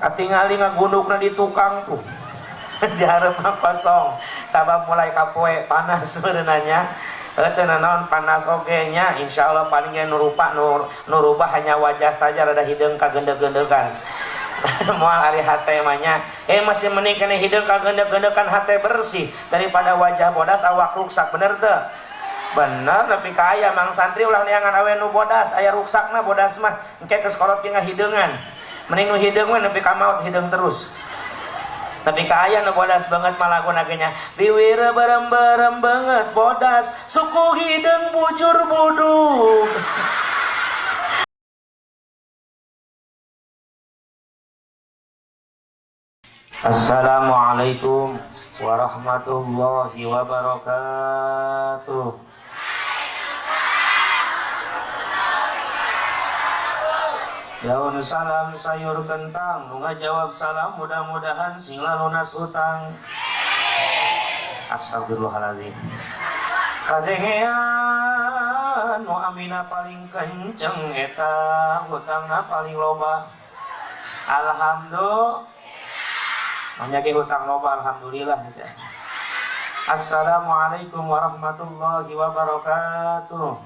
Katingali ngagundukna di tukang tuh. Di hareup kosong. Sabab mulai kapoe panas sebenarnya. Teu nanaon panas oge nya, insyaallah paling ge nu rupa nu rubah hanya wajah saja rada hideung kagendeg-gendegan. Moal ari hate mah nya. Masih mending keneh hideung kagendeg-gendegan hate bersih daripada wajah bodas awak ruksak, bener teu? Bener, nepi ka aya mang santri ulah neangan awe nu bodas, aya ruksakna bodas mah engke geus kolot ge ngahideungan. Mending nu hideung we nepi ka maot hideung terus. Tapi ka aya nu bodas banget mah laguna ge nya. Biwir berem-berem banget bodas, suku hideung bujur buduk. Assalamualaikum warahmatullahi wabarakatuh. Daun salam sayur kentang, nu ngajawab salam mudah-mudahan sing lunas utang. Astagfirullahaladzim. Kadengean nu amina paling kenceng eta hutangna paling loba. Alhamdulillah. Manyake hutang loba alhamdulillah. Assalamualaikum warahmatullahi wabarakatuh.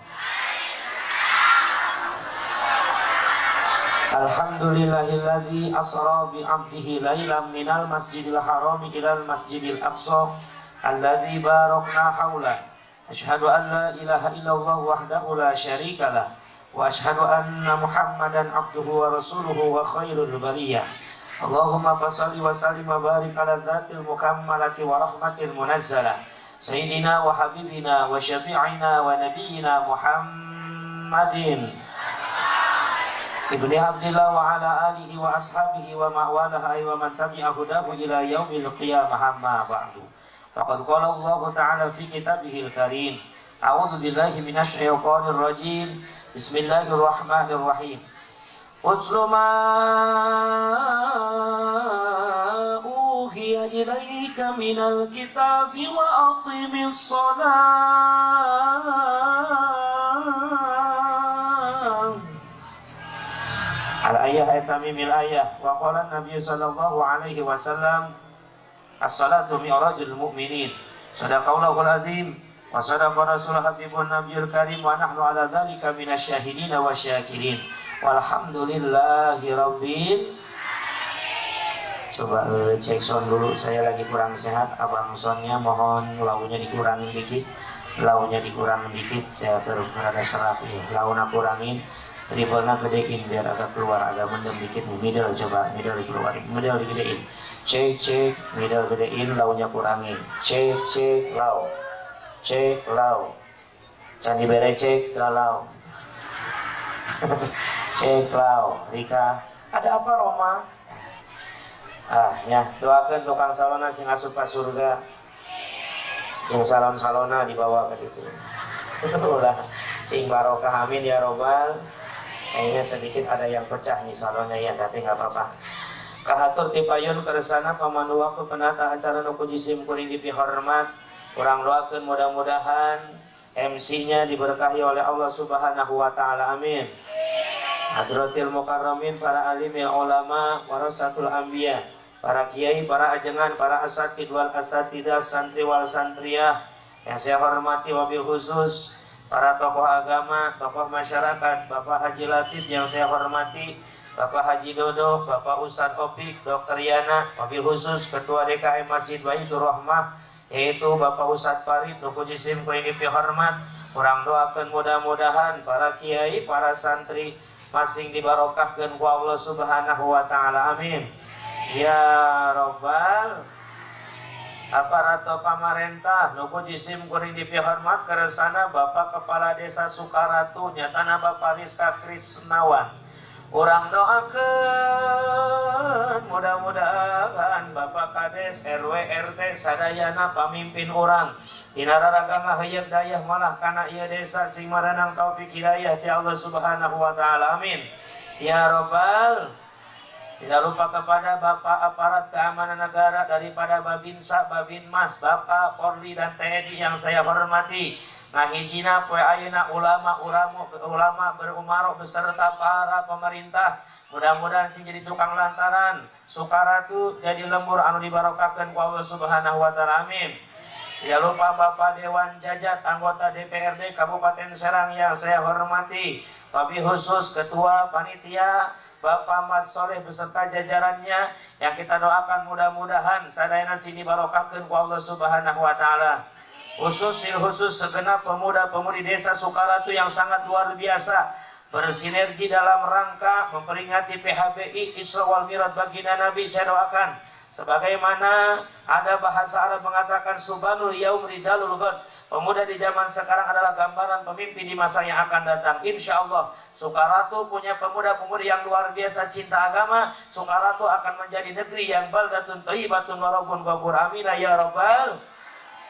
Alhamdulillahilladzi asra bi 'abdihi lailan minal masjidil harami ilal masjidil aqsa alladzi barakna haula. Asyhadu an la ilaha illallah wahdahu la syarikalah wa asyhadu anna Muhammadan abduhu wa rasuluhu wa khairul bariyah. Allahumma shalli wa sallim wa barik ala dzatil mukammalati wa rahmatil munazzalah sayyidina wa habibina wa syafi'ina wa nabiyyina Muhammadin ibni Abdillah wa ala alihi wa ashabihi wa ma'walah wa man tabi'a hudahu ila yaumil qiyamah amma ba'du. Faqad qala Allah ta'ala fi kitabihil karim, a'udzu billahi minasy syaithanir rajim, bismillahirrahmanirrahim. Utlu ma uhiya ilaika minal kitabi wa aqimis shalah. Al-ayah tamimil ayah. Wa qala Nabi sallallahu alaihi wasallam, as-salatu mi'rajul mu'minin. Sadaqallahul azim wa sadaqa rasulul habibun nabiyul karim wa nahnu ala dzalika minasyahidin wa syakirin. Walhamdulillahi rabbil. Coba cek sound dulu, saya lagi kurang sehat. Abang soundnya mohon launya dikurangin dikit. Launya dikurangin dikit, saya rada serak ya. Launa kurangin, triple-na gedein biar agak keluar, agak mendem dikit. Middle coba, middle dikeluarin, middle digedein. Cek cek, middle gedein, launya kurangin. Cek cek lau, cek lau, candi bere cek galau. Cek lau, Rika, ada apa Roma? Ah ya, doakan tukang salona sing asup ka surga. Yang salon-salona dibawa ke situ. Ulah, cing barokah, amin ya robbal. Kayaknya sedikit ada yang pecah nih salonnya ya, tapi nggak apa-apa. Kahatur tipayun keresana pamandu waktu penata acara nu puji sim kuring dipihormat. Urang doakeun mudah-mudahan MC-nya diberkahi oleh Allah Subhanahu wa taala, amin. Hadratil mukarramin, para alimil ulama, warasatul anbiya, para kiai, para ajengan, para asatid wal asatidah, santri wal santriah yang saya hormati, wabil khusus para tokoh agama, tokoh masyarakat, Bapak Haji Latif yang saya hormati, Bapak Haji Dodo, Bapak Ustadz Opik, Dr. Yana, wabil khusus Ketua DKM Masjid Baitur Rahmah yaitu Bapak Ustadz Farid, nu puji sim kuring dipihormat. Urang doakeun mudah-mudahan para kiai, para santri masing dibarokahkeun ku Allah Subhanahu wa taala, amin. Ya robbal. Aparato pamarentah nu puji sim kuring dipihormat, keresana Bapak Kepala Desa Sukaratu nyatana Bapak Rizka Krisnawan. Urang doakeun mudah-mudahan Bapak Kades, RW, RT sadayana pamimpin urang dina raraga ngaheuyeuk dayah malah kana ieu desa sing maranang taufik hidayah ti Allah Subhanahu wa taala, amin. Ya robbal. Tidak lupa kepada Bapak aparat keamanan negara daripada Babinsa, Babinmas, Bapak Polri dan TNI yang saya hormati. Ngahijina poe ayeuna ulama ulama ulama berumaro beserta para pemerintah, mudah-mudahan sing jadi tukang lantaran Sukaratu jadi lembur anu dibarokahkeun ku Allah Subhanahu wa taala, amin. Tidak lupa Bapak Dewan Jajat, anggota DPRD Kabupaten Serang yang saya hormati, tapi khusus Ketua Panitia Bapak Ahmad Soleh beserta jajarannya yang kita doakan mudah-mudahan sadayana sing dibarokahkeun ku Allah Subhanahu wa taala. Khusus khusus segenap pemuda-pemudi desa Sukaratu yang sangat luar biasa bersinergi dalam rangka memperingati PHBI Isra wal Mi'raj baginda Nabi. Saya doakan sebagaimana ada bahasa Arab mengatakan syubbanul yaum rijalul ghad, pemuda di zaman sekarang adalah gambaran pemimpin di masa yang akan datang. Insya Allah Sukaratu punya pemuda-pemudi yang luar biasa cinta agama. Sukaratu akan menjadi negeri yang baldatun thayyibatun wa rabbun ghafur, amin ya rabbal.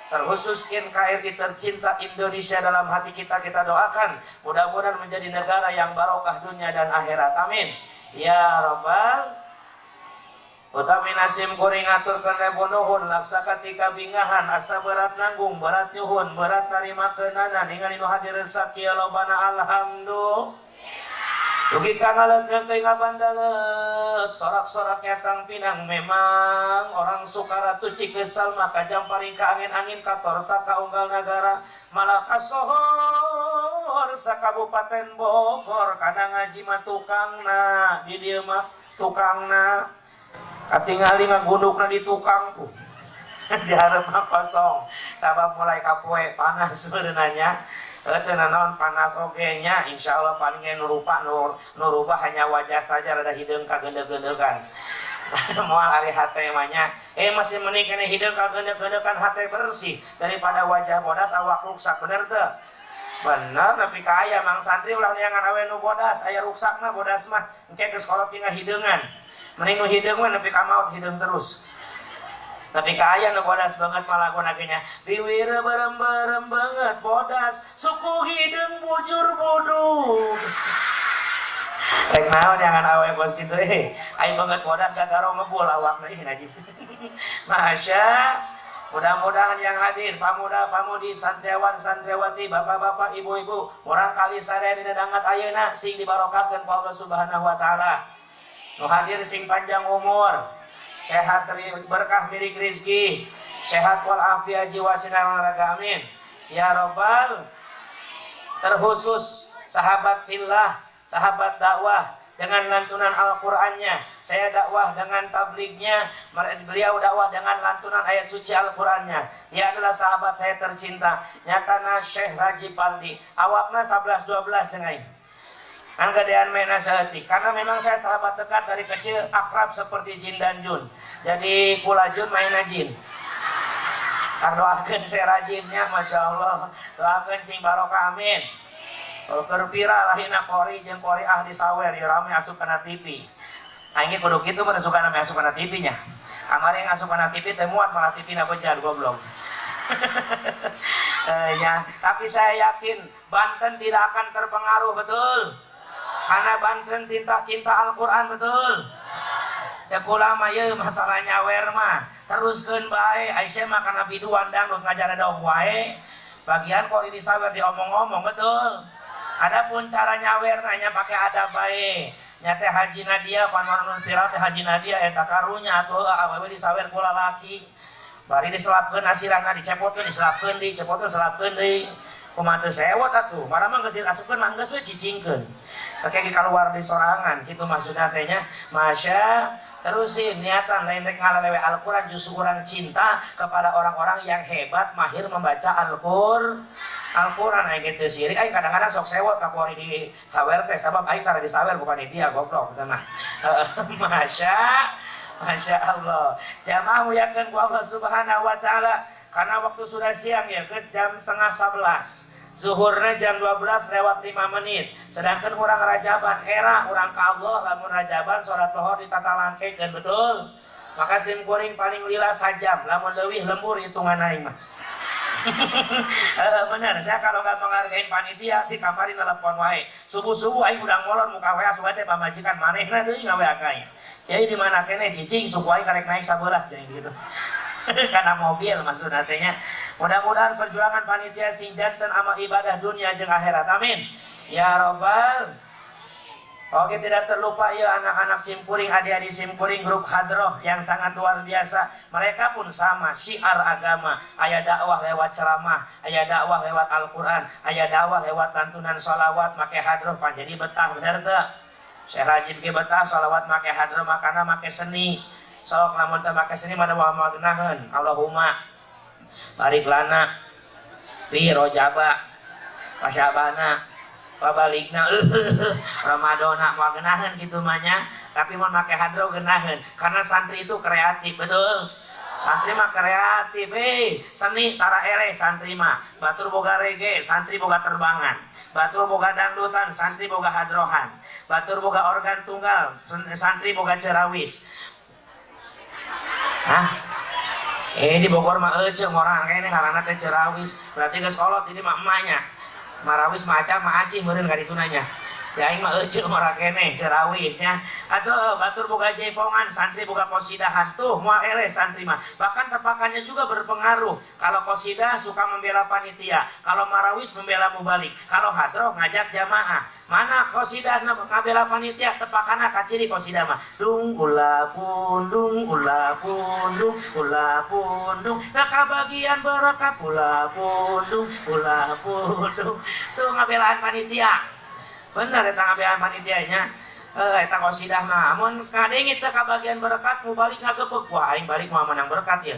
Terkhusus NKRI tercinta, Indonesia dalam hati kita, kita doakan mudah-mudahan menjadi negara yang barokah dunia dan akhirat, amin ya rabbal. Utami sim kuring ngaturkeun ribu nuhun laksa katika bingahan, asa berat nanggung, berat nyuhun, berat narima keunana. Ningali nu hadir sakieu lobana, alhamdulillah. Dugi ka ngaleut ngeukeui ngabandaleut, sorak-sorak nyatang pinang. Memang orang Sukaratu Cikesal maka jamparing ka angin-angin, katorta ka unggal nagara, malah kasohor sa Kabupaten Bogor kana ngaji mah tukangna di dieu mah, tukangna katingali ngagundukna di tukang tuh di hareup mah kosong sabab mulai kapoe panas sebenarnya. Teu naon, panas oge nya, insyaallah paling nu rupa nu rubah hanya wajah saja, rada hideung kagende-gendekan, moal ari hate mah nya. Masih mending kene hideung kagende-gendekan, hate bersih, daripada wajah bodas awak ruksak, bener teu? Bener. Tapi kaya mang santri ulah neangan awe nu bodas, aya ruksakna. Bodas mah engke geus kolot tinggal hideungan, mending nu hideung mah nepi ka maot hideung terus. Tapi kaya nu bodas banget malah laguna nya biwir berem-berem banget bodas, suku hideung bujur buduk. Rek naon jangan awe bos gitu, eh ai banget bodas gagaro ngebul awakna, ih najis. Masya, mudah-mudahan yang hadir, pemuda pamudi, santriawan santriawati, bapak-bapak, ibu-ibu, urang kali sadaya dina dangat ayeuna sing dibarokahkeun ku Allah Subhanahu wa taala. Nu hadir sing panjang umur, sehat, berkah milik rizki, sehat wal afiat jiwa sinar raga, amin ya robbal. Terkhusus sahabat fillah, sahabat dakwah dengan lantunan Al-Qur'annya, saya dakwah dengan tablignya, beliau dakwah dengan lantunan ayat suci Al-Qur'annya. Dia adalah sahabat saya tercinta, nyatana Syekh Rajib Paldi, awakna 11 12 cengai kan gedean mena saeutik. Karena memang saya sahabat dekat dari kecil, akrab seperti jin dan jun. Jadi kula jun main jin. Kan doakeun saya rajinnya, masya Allah, doakeun sing barokah, amin. Keur viral lahina kori jeung kori ah disawer ya rame asup kana TV. Aing kudu kitu mah suka name asup kana TV nya. Kamari yang asup kana TV teu muat, malah TV na bejar, goblok. Ya, tapi saya yakin Banten tidak akan terpengaruh, betul. Karena Banten cinta cinta Al-Qur'an, betul. Cek ulama ye masalah nyawer mah teruskeun bae. Aisyah mah kana biduan dangdut ngajar dong wae. Bagian kok disawer diomong-omong, betul. Adapun cara nyawer nanya pakai adab bae. Nya teh Haji Nadia panon viral teh Haji Nadia eta karunya atuh awewe disawer ku lalaki. Bari diselapkeun asirana, dicepotkeun, diselapkeun, dicepotkeun, selapkeun deui. Kumaha teu sewot atuh. Marah mah geus diasupkeun mah geus we cicingkeun. Kake keluar di sorangan gitu maksudnya teh nya. Masya, terusin niatan lain rek ngalalewe Al-Quran, justru orang cinta kepada orang-orang yang hebat mahir membaca Al-Quran. Al-Quran aing gitu sirik, aing kadang-kadang sok sewot ka kuari di sawer teh sabab aing tara disawer bukan dia, goblok gitu mah. Masya, Masya Allah. Jamaah muliakeun ku Allah Subhanahu wa taala, karena waktu sudah siang ya, ke jam 10.30. Zuhurnya jam 12 lewat 5 menit. Sedangkan orang rajaban era orang ka Allah, lamun rajaban sholat lohor ditata langkekeun, betul. Maka sim kuring paling lila sajam, lamun leuwih lembur hitungan aing mah. Bener, saya kalau nggak menghargai panitia di kamari telepon wae. Subuh-subuh aing udah ngolor muka WA sugan teh pamajikan manehna deui ngawe aing. Jadi di mana kene cicing suku aing karek naik sabelah jadi gitu. Karena mobil maksudnya teh nya. Mudah-mudahan perjuangan panitia sing janten amal ibadah dunia jeung akhirat. Amin. Ya Robbal. Oke, tidak terlupa ya anak-anak simkuring, adik-adik simkuring grup hadroh yang sangat luar biasa. Mereka pun sama, syiar agama. Aya dakwah lewat ceramah, aya dakwah lewat Al-Quran, aya dakwah lewat lantunan sholawat, make hadroh, pan jadi betah, bener teu? Syekh Rajib ge betah sholawat make hadroh, makana make seni. Sok lamun teu make seni mah moal geunaheun. Allahumma barik lana fi rojaba wa sya'bana pabalikna Ramadana, moal geunaheun kitu mah nya. Tapi mun make hadroh geunaheun, karena santri itu kreatif, betul. Santri mah kreatif, seni tara eleh santri mah. Batur boga reggae, santri boga terbangan. Batur boga dangdutan, santri boga hadrohan. Batur boga organ tunggal, santri boga cerawis. Hah? Eh, di Bogor mah ece ngorang kene ngaranna teh cerawis. Berarti geus kolot ini mah emaknya. Marawis maca mah acih meureun ka ditu nanya. Ya aing mah ece ngora keneh cerawis nya. Atau batur boga jaipongan, santri boga kosidahan tuh moal eleh santri mah. Bahkan tepakannya juga berpengaruh. Kalau kosidah suka membela panitia, kalau marawis membela mubalik, kalau hadroh ngajak jamaah. Mana kosidah ngabela panitia, tepakanna kaciri kosidah mah. Dung ula pundung ula pundung ula pundung, kabagian berkat ula pundung ula pundung. Tuh ngabelaan panitia. Bener eta ngabelaan panitianya. Eh, eta kosidah mah mun kadenge teu kabagian berkat, mubalik ngagepek, wah aing balik moal menang berkat ya.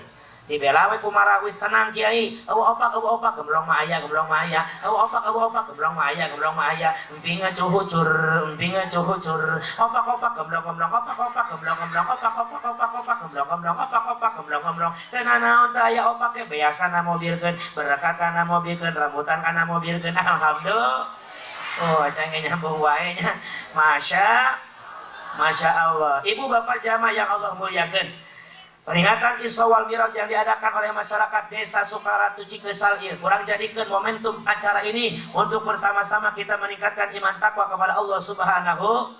Dibela we ku marawis, tenang kiai, eueuh opak, eueuh opak, gemblong mah aya, gemblong mah aya, eueuh opak, eueuh opak, gemblong mah aya, gemblong mah aya, empinga cuhucur, empinga cuhucur, opak opak gemblong gemblong, opak opak gemblong gemblong, opak opak opak opak gemblong gemblong, opak opak gemblong gemblong, teu nanaon teh aya opak ge beasana mobilkeun, berkat kana mobilkeun, rambutan kana mobilkeun, alhamdulillah. Oh, acan nyambung wae nya. Masya Masya Allah. Ibu bapak jamaah yang Allah muliakan. Peringatan Isra wal Mi'raj yang diadakan oleh masyarakat Desa Sukaratu Cikeusal ieu, kurang jadikan momentum acara ini untuk bersama-sama kita meningkatkan iman takwa kepada Allah Subhanahu.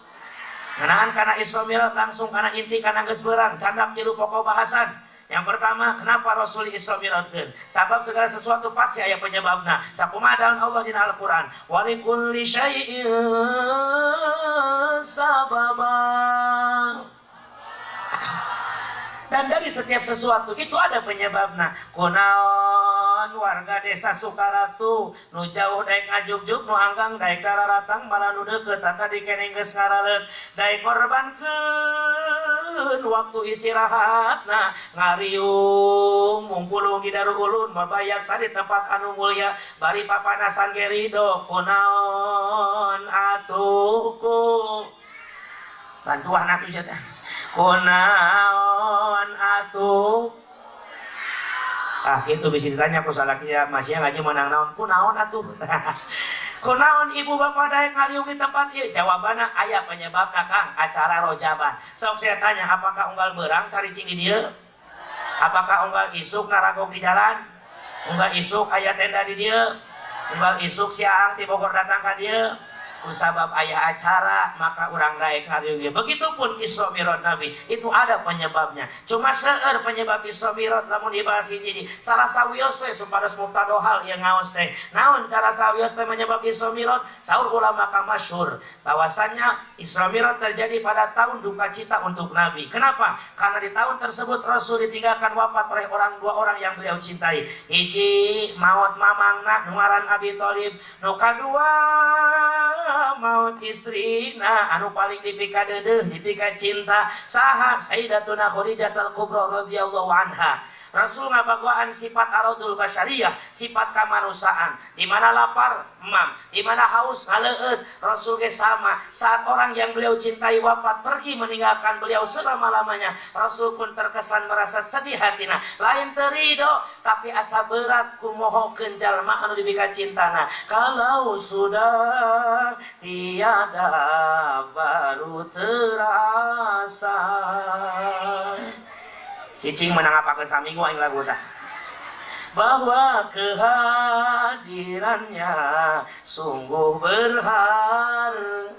Ngenaan karena Isra Mi'raj langsung karena inti karena geus beurang, candak tilu pokok bahasan. Yang pertama, kenapa Rasul Isra Mi'rajkeun? Sabab segala sesuatu pasti aya penyebabna. Sakumaha dalam Allah dina Al-Qur'an, "Walikulli syai'in sababa." Dan dari setiap sesuatu itu ada penyebabna. Kunaon warga Desa Sukaratu nu jauh daek ngajugjug, nu anggang daek dararatang, malah nu deukeut tadi keneh geus ngaraleut, daek ngorbankeun waktu istirahatna ngariung mungkulung di Darul Ulun, mabayaksa di tempat anu mulia, bari papanasan ge rido. Kunaon atuh ku bantuan atuh sia teh? Kunaon atuh? Ah, itu bisa ditanya ku salaki ya, masih ngaji menang naon, kunaon atuh? Kunaon ibu bapak daek ngariung di tempat ieu? Jawabanna aya penyebabna, Kang, acara rojaban. Sok saya tanya, apakah unggal beurang caricing di dieu? Apakah unggal isuk ngaragog di jalan? Unggal isuk aya tenda di dieu? Unggal isuk siang ti Bogor datang ka dieu? Kusabab aya acara maka urang daek ngariung. Begitupun Isra Mi'raj Nabi itu ada penyebabnya. Cuma seueur penyebab Isra Mi'raj lamun dibahas hiji. Salah sawios we supados mubtadohal ieu ngaos teh. Naon cara sawios teh menyebab Isra Mi'raj? Saur ulama ka masyhur bahwasannya Isra Mi'raj terjadi pada tahun duka cita untuk Nabi. Kenapa? Karena di tahun tersebut Rasul ditinggalkan wafat oleh orang dua orang yang beliau cintai. Hiji maut mamangna nu ngaran Abi Thalib, nu kadua maut istrina anu paling dipika deudeuh, dipika cinta, saha? Sayyidatuna Khadijah al-Kubra radhiyallahu anha. Rasul ngabagoan sifat aradul basyariyah, sifat kemanusiaan. Di mana lapar, emam, di mana haus, ngaleueut. Rasul ge sama. Saat orang yang beliau cintai wafat pergi meninggalkan beliau selama-lamanya, Rasul pun terkesan merasa sedih hatina. Lain teu rido, tapi asa berat ku mohokeun jalma anu dipika cintana. Kalau sudah tiada baru terasa. Cicing menang apa ke saminggu aing lagu tah. Bahwa kehadirannya sungguh berharga.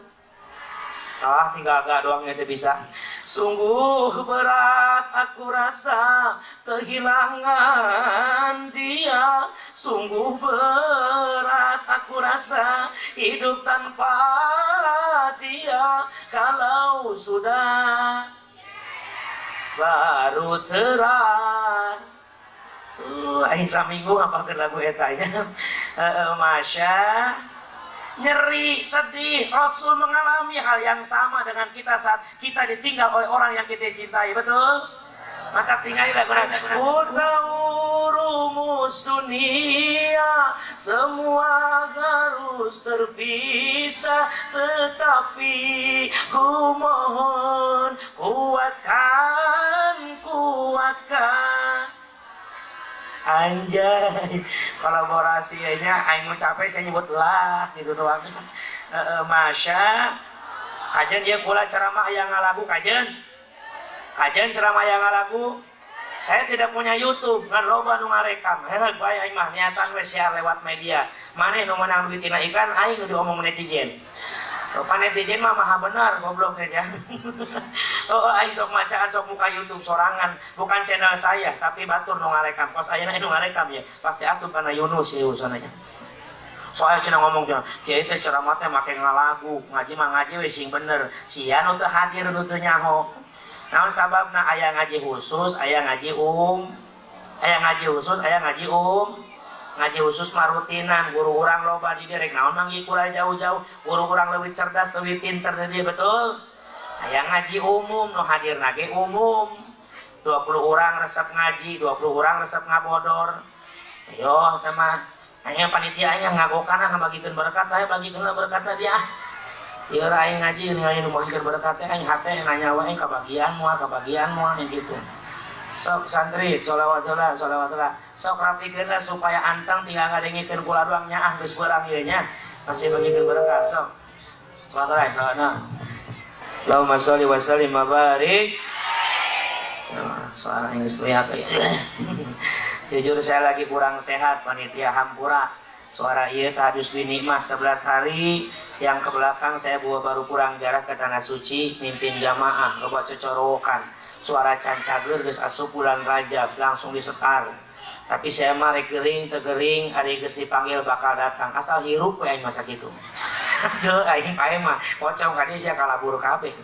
Ah, tinggal agak doang itu bisa. Sungguh berat aku rasa kehilangan dia. Sungguh berat aku rasa hidup tanpa dia. Kalau sudah baru cerah. Aing saminggu ngapalkeun lagu eta nya. Masya nyeri, sedih. Rasul mengalami hal yang sama dengan kita saat kita ditinggal oleh orang yang kita cintai, betul? Maka tinggal lagu ku tahu rumus dunia, semua harus terpisah, tetapi ku mohon kuatkan, kuatkan. Anjay, kolaborasinya aing mau capek saya nyebut lah gitu doang. Masya, kajen dia kula ceramah yang ngalagu kajen. Kajen ceramah yang ngalagu. Saya tidak punya YouTube, ngan loba nu ngarekam. Heuh bae aing mah niatan we siar lewat media. Maneh nu menang duit tina iklan, aing nu diomong netizen. Rupa netizen mah maha benar goblok aja. Oh, aing sok macaan sok muka YouTube sorangan, bukan channel saya, tapi batur nu ngarekam. Kos ayeuna nu ngarekam ya, pasti atuh kana Yunus ya urusannya. Soalnya cenah ngomong cenah, kiai teh ceramah teh make ngalagu, ngaji mah ngaji we sing bener. Sia nu teu hadir nu teu nyaho. Naon sababna aya ngaji khusus, aya ngaji aya ngaji khusus, aya ngaji ngaji khusus mah rutinan, guru urang loba di direk naon manggih kula jauh-jauh, guru urang lebih cerdas, lebih pinter dari dia, betul? Aya ngaji umum, nu hadirna ge umum. 20 orang resep ngaji, 20 orang resep ngabodor. Ayo teh mah aya panitia nya ngagokan ngabagikeun berkat, aya bagikeun berkat dia. Ieu aing ngaji ningali nu bagikeun berkat teh aing hate nanya wae kabagian moal gitu. Sok santri, sholawat heula, sholawat heula. Sok rapikeun lah supaya anteng tinggal ngadengikeun kula doang nyaah geus beurang ieu nya. Masih bagikeun berkat sok. Sholawat heula, sholawat. Allahumma sholli wa sallim wa barik. Nah, suara geus lihat. Jujur saya lagi kurang sehat, panitia hampura. Suara ieu hadis binikmah 11 hari yang ke belakang saya bawa baru kurang jarak ke tanah suci mimpin jamaah loba cecorowokan. Suara cancageur geus asup bulan Rajab langsung disetar. Tapi saya mah rek gering teu gering ari geus dipanggil bakal datang. Asal hirup we aing masa kitu. Heuh aing pae mah pocong ka dieu sia kalabur kabeh.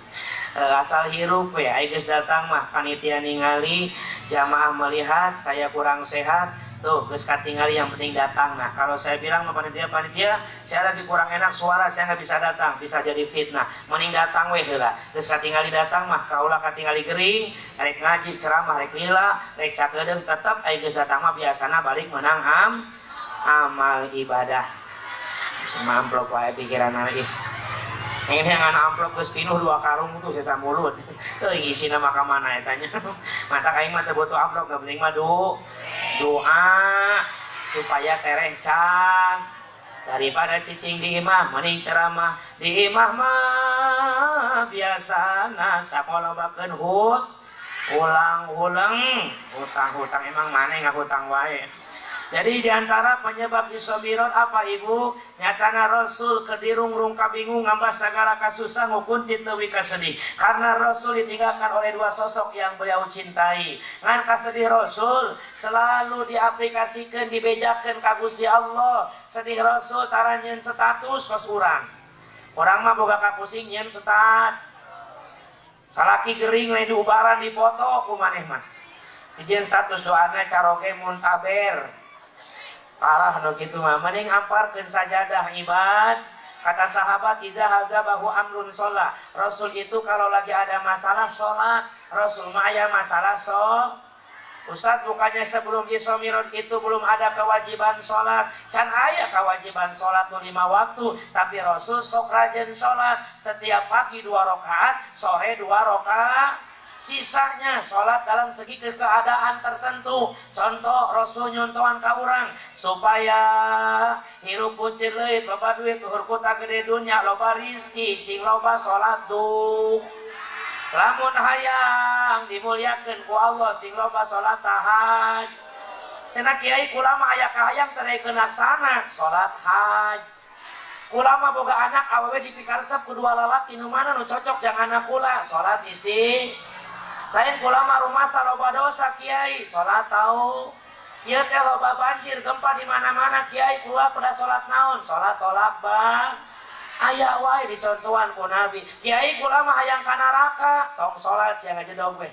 Asal hirup we aing geus datang mah panitia ningali, jamaah melihat saya kurang sehat. Tuh, geus katingali yang penting datang. Nah, kalau saya bilang sama panitia, saya lagi kurang enak suara, saya nggak bisa datang, bisa jadi fitnah. Mending datang weh heula. Geus katingali datang mah kaula katingali gering, rek ngaji ceramah rek lila, rek sakedeung tetep aing geus datang mah biasana balik menang amal ibadah. Sama amplop wae pikiran ih. Ini yang amplop geus pinuh 2 karung tuh sesa mulut. Teu isina mah ka mana eta nya. Mata aing mah teu butuh amplop, nggak penting mah doa supaya tereh cang. Daripada cicing di imah mending ceramah di imah mah biasana sakolobakeun hut ulang-ulang hutang-hutang emang maneh ngahutang wae. Jadi diantara penyebab Isra Mi'raj apa ibu? Nyatana Rasul kedirung-rung kabingung ngambah segala kasusah ngukuntit leuwih kasedih. Karena Rasul ditinggalkan oleh dua sosok yang beliau cintai. Ngan kasedih Rasul selalu diaplikasikan, dibejakan ka Gusti Allah. Sedih Rasul tara nyieun status kos urang. Urang mah boga kapusing nyieun stat. Salaki gering lain diubaran dipoto ku maneh mah. Dijieun status doana caroge muntaber. Parah nu kitu mah mending amparkeun sajadah ibad. Kata sahabat idza hadabahu amrun sholat. Rasul itu kalau lagi ada masalah sholat. Rasul mah aya masalah sholat. Ustaz bukannya sebelum Isra Mi'raj itu belum ada kewajiban sholat. Can aya kewajiban sholat nu 5 waktu. Tapi Rasul sok rajin sholat. Setiap pagi 2 rakaat, sore 2 rakaat. Sisanya sholat dalam segi keadaan tertentu. Contoh Rasul nyontohan ka urang supaya hirup kucir leuit, loba duit, luhur kota gede dunya, loba rizki, sing loba sholat duh. Lamun hayang dimuliakeun ku Allah sing loba sholat tahajud. Cenah kiai kula mah aya kahayang teu laksana sholat haj. Kula mah boga anak awewe dipikaresep ku dua lalaki nu mana nu cocok jang anak kula salat isti. Lain kula mah rumasa loba dosa kiai salat tau. Ieu teh loba banjir gempa di mana-mana kiai kula kuda salat naon salat tolak bang. Aya wae dicontohan ku Nabi. Kiai kula mah hayang ka neraka tong salat sia ngajedog we.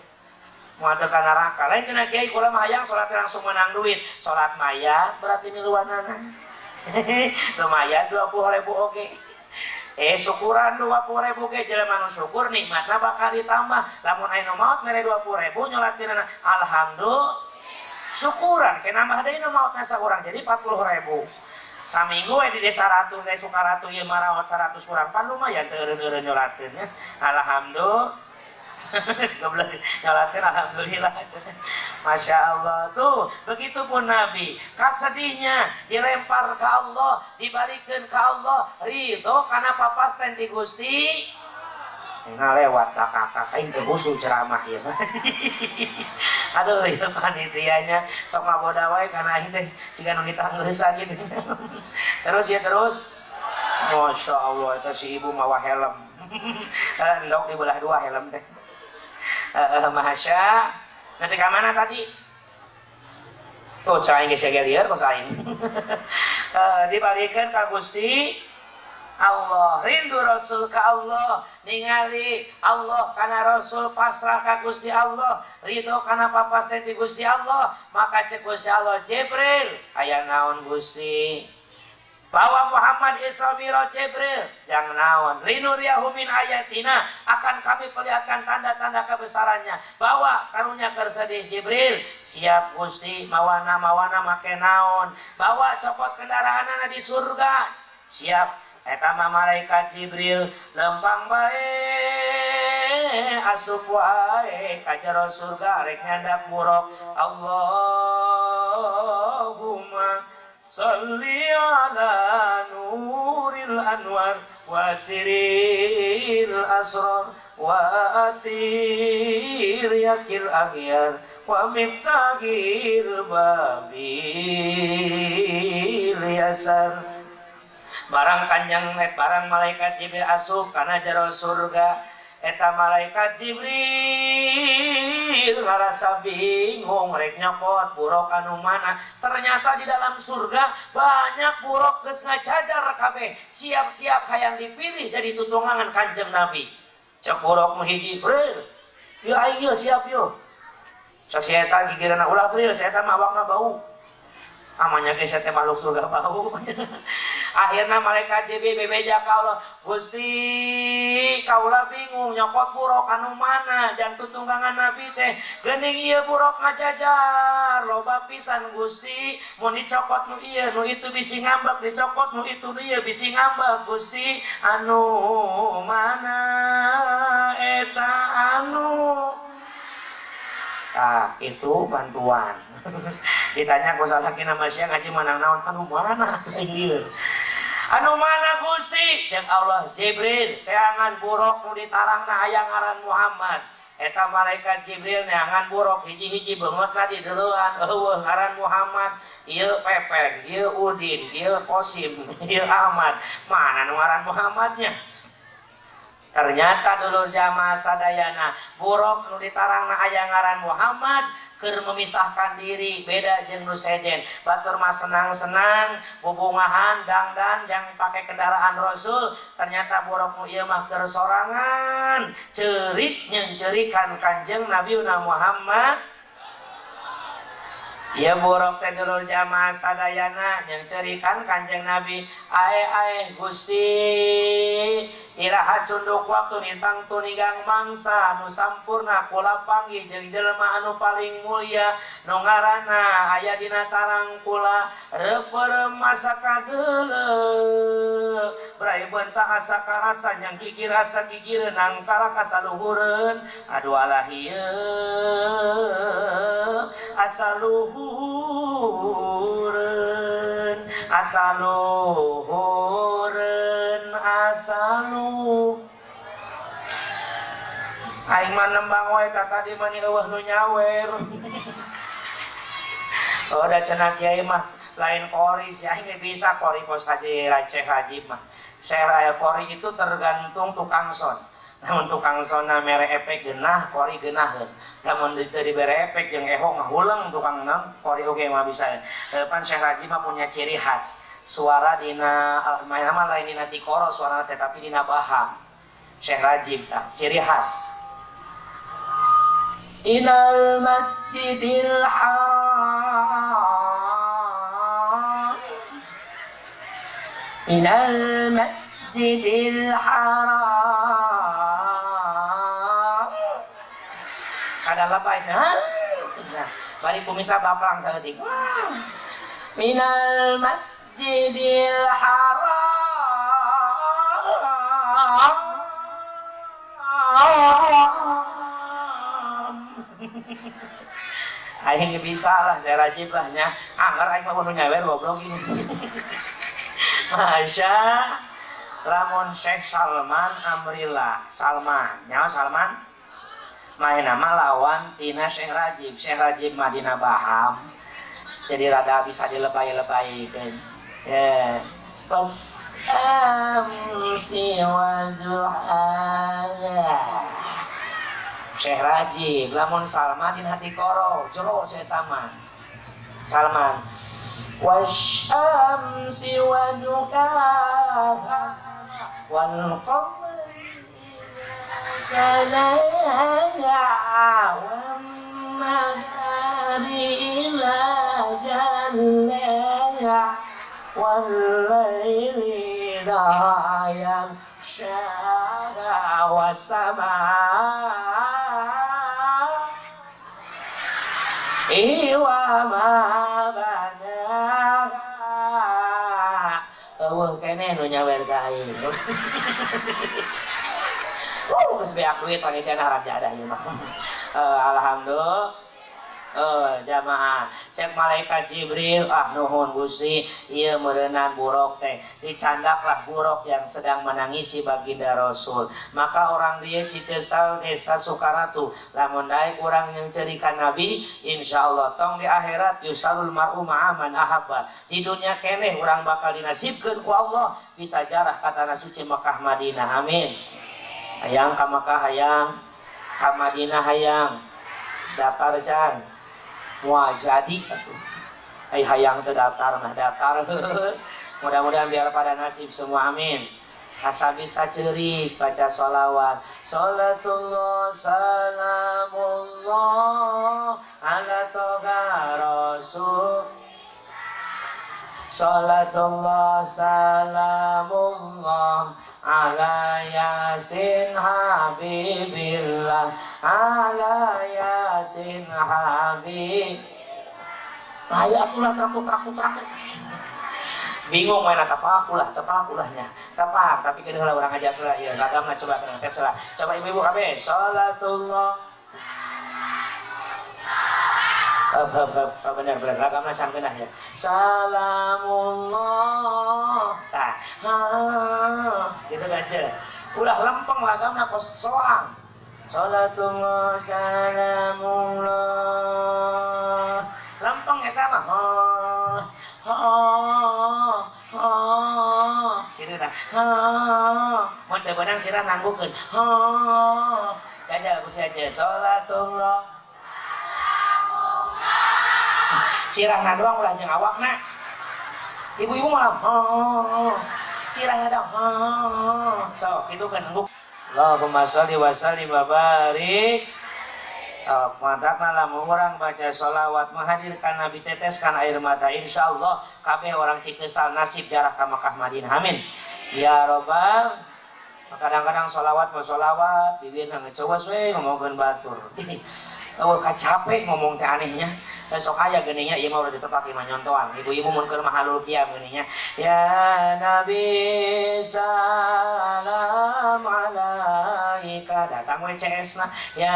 Moal teu ka neraka. Lain cenah kiai kula mah hayang salat langsung menang duit. Salat mayat berarti miluanana. Lumayan 20.000 oge. Syukuran 20.000 ge jelema nu syukur nikmatna bakal ditambah. Lamun aya nu maot mere 20.000 nyolatinana alhamdulillah. Syukuran ke nambah deui nu maotna saurang jadi 40.000. Saminggu we di desa Ratu teh Sukaratu ieu marawat 100 kurang pan lumayan teu eureun-eureun nyolateun nya. Alhamdulillah. Goblok nyolatin alhamdulillah. Masya Allah tuh begitupun Nabi kasedihnya dilempar ke Allah dibalikeun ke Allah ridho karena papasten di Gusti ngalewat ka kakak aing teu khusyuk ceramah ieu. Aduh ieu panitianya sok ngaboda wae kana aing teh siga nu ditanggeusan gitu. Terus ya terus Masya Allah eta si ibu mawa helm. Endok dibelah dua helm teh. Masya nanti ke mana tadi? Tuh cai geus lieur kos aing. Dibalikeun ka Gusti Allah, rindu Rasul ka Allah, ningali Allah kana Rasul pasrah ka Gusti Allah, ridho kana papasten ti Gusti Allah, maka cek Gusti Allah Jibril, aya naon Gusti? Bawa Muhammad Isra Mi'raj Jibril, jang naon? Linuriyahu min ayatina, akan kami perlihatkan tanda-tanda kebesarannya. Bawa karunya keur sedih Jibril, siap Gusti, mawana mawana make naon? Bawa copot kendaraanana di surga, siap. Eta mah malaikat Jibril lempang bae asup wae ka jero surga rek nyandak buruk. Allahumma salli ala nuril anwar wa siril asrar wa atir yakil aghyar wa miftahil babil yasar. Barang kanjeng barang malaikat Jibril asup kana jero surga eta malaikat Jibril ngarasa bingung rek nyokot buruk anu mana. Ternyata di dalam surga banyak buruk geus ngajajar kabeh siap-siap hayang dipilih jadi tutungangan kanjeng Nabi. Cek buruk nu hiji, "Bril, ieu aing ieu siap yo." Cek si eta gigireunna ulah Bril, si eta mah awakna bau. Amanya ge saya teh makhluk surga bau. Akhirnya malaikat Jibril bebeja ka Allah, Gusti kaula bingung nyokot buruk anu mana jang tutunggangan Nabi teh geuning ieu buruk ngajajar loba pisan Gusti mun dicokot nu ieu nu itu bisi ngambek dicokot nu itu nu ieu bisi ngambek Gusti anu mana eta anu. Tah itu bantuan. Ditanya ku salaki nama sia ngaji manang naon anu mana ieu. Anu mana Gusti? Cek Allah Jibril teangan buruk nu ditarangna aya ngaran Muhammad. Eta malaikat Jibril neangan buruk hiji-hiji beungeutna di deuleuan eueuh ngaran Muhammad. Ieu Pepen, ieu Udin, ieu Kosim, ieu Ahmad. Mana nu ngaran Muhammadnya? Ternyata dulur jamaah sadayana buruk nu ditarangna aya ngaran Muhammad keur memisahkan diri beda jeung nu sejen. Batur mah senang-senang bubungahan dangdan yang pakai kendaraan Rasul, ternyata buruk nu ieu mah keur sorangan ceurik nyeungceurikan Kanjeng Nabi Muhammad. Ieu buruk teh dulur jamaah sadayana nyeungceurikan Kanjeng Nabi. Ae ae Gusti iraha cunduk waktu nitang tunigang mangsa nu sampurna kula panggih jeung jelema anu paling mulia nu ngaranna aya dina tarang kula reupeurem asa kadeuleu brai beunta asa karasa nyang gigir asa gigireun nangkarak asa luhureun aduh alah ieu asa luhureun asa luhureun asa lu aing mah nembang wae ka tadi mah eueuh nu nyawer. Oh da cenah kiai mah Lain kori sih aing bisa kori kos haji Syekh Rajib mah. Syekh kori itu tergantung tukang son. Namun tukang sona mere efek genah, kori genaheun. Lamun teu dibere efek jeung eho ngahuleng tukang nam kori oge mah bisa. Pan Syekh Rajib mah punya ciri khas. Suara dina nama lain dina tikoro suara tetapi dina baham. Syekh Rajib tah ciri khas. Ilal Masjidil Haram, ilal Masjidil Haram. Kada lepas, ha? Nah, bari kumisna baplang saeutik. Minal Masjidil Haram. Aing bisa lah, saya rajib lah nya. Anggar aing mah kudu nyawer goblok ini. Masya lamun Syekh Salman Amrillah, Salman, nyawa Salman main nama lawan tina Syekh Rajib. Syekh Rajib mah dina baham. Jadi rada bisa dilebay-lebay kan. Ya. Pas amsi wa duhaha. Syekh Rajib lamun Salman dina hati koro, jero saya mah. Salman wasyamsi wa duhaha wal qamari jalaha wan nahari idza jallaha wal laili idza yaghsha was samaa wa ma banaha. Eueuh keneh nu nyawer ka aing. Geus beak duit panitia harap jadah ieu mah. Alhamdulillah. Jamaah cek malaikat Jibril, ah nuhun Gusti, ieu meureunnan buruk teh dicandaklah buruk yang sedang menangisi baginda Rasul. Maka orang dia Citesal desa Sukaratu lamun daek urang yang cerikan Nabi, insyaallah tong di akhirat yusalul mar'u ma'aman ahabba. Di dunia keneh urang bakal dinasibkeun ku Allah bisa jarah ka tanah suci Mekah Madinah. Amin. Hayang ka Mekah hayang, ka Madinah hayang. Daftar can. Wah jadi atuh. Ai hayang teu daftar mah daftar. Mudah-mudahan biar pada nasib semua, amin. Asa bisa cerik baca sholawat. Sholatullah salamullah ala toga rasul. Sholatullah salamullah ala yasin habibillah, ala yasin habib. Kayak akulah trakut. Bingung main tepak ulah, tepak ulahnya. Tepak, tapi kedua orang aja lah ya. Ragamna coba kena tes lah. Coba ibu-ibu kabeh, sholatullah. Benar ragamna can genah ya. Salamullah. Tah. Gitu aja. Ulah lempeng ragamna kos soang. Salatullah salamullah. Lempeng eta mah. Gitu tah. Mun teu beunang sirah nanggukeun. Jajal ku sia aja. Salatullah. Sirahna doang ulah jeung awakna. Ibu-ibu malah sirahna doang. Sok kitu kan ngguk. Allahumma sholli wa sallim wa barik. Mantapna lamun urang baca sholawat menghadirkan Nabi teteskan air mata, insyaallah kabeh orang Cikesal nasib jarah ka Mekah Madinah. Amin. Ya robbal. Kadang-kadang sholawat mau sholawat bibirna ngecewas we ngomongkeun batur. Oh, capek ngomong teh anehnya. Besok aya geuning nya ieu mah udah ditepak ieu mah nyontoan. Ibu-ibu mun keur mahalul kiam geuning nya. Ya Nabi salam alaika. Datang we CS na. Ya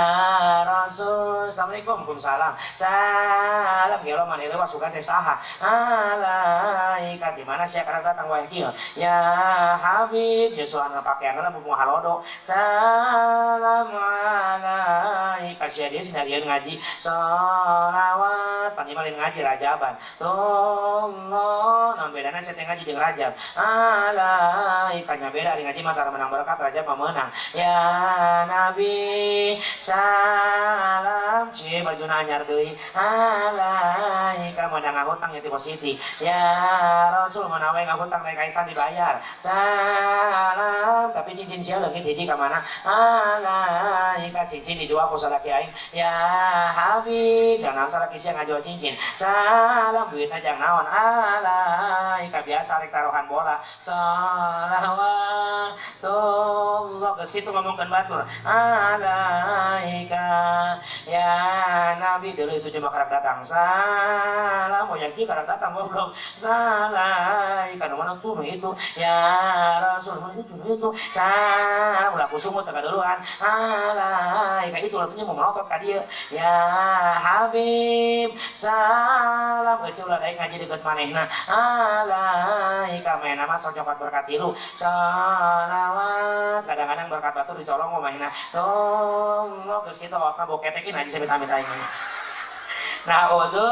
Rasul, assalamualaikum, waalaikumsalam. Salam gelo maneh mah sugan teh saha. Alaika di mana sia kana datang wae kieu. Ya Habib, nyesuan pakeanna mumpung halodo. Salam alaika sia dia sina ngaji. Sholawat Salawat pan ieu ngaji rajaban. Allah naon bedana saya ngaji jeung rajab? Alaika nya beda, ari ngaji mah tara menang berkat, rajab mah meunang. Ya Nabi salam, cie bajuna anyar deui. Alaika menang ngahutang nya ti positif. Ya Rasul mana we ngahutang rek kaisan dibayar. Salam tapi cincin sia leungit hiji ka mana? Alaika cincin dijual ku salaki aing. Ya Habib jangan salaki sia ngajual cincin. Salam duitna jang naon? Alaika biasa rek taruhan bola. Salawatullah geus kitu ngomongkeun batur. Alaika ya Nabi dulu itu cuma karak datang. Salam oh yang kieu karak datang goblok. Salaika nu mana tuh itu ya Rasul itu salam ulah kusungut teu duluan. Alaika itu lagunya mau melotot ka dieu. Ya Habib salam eueuh ulah daek ngaji deukeut manehna. Alaika maena mah sok cokot berkat tilu. Salawat kadang-kadang berkat batur dicolong mah manehna. Tong geus kitu wakna boketekin aja sampai amit aing. Nah, wudu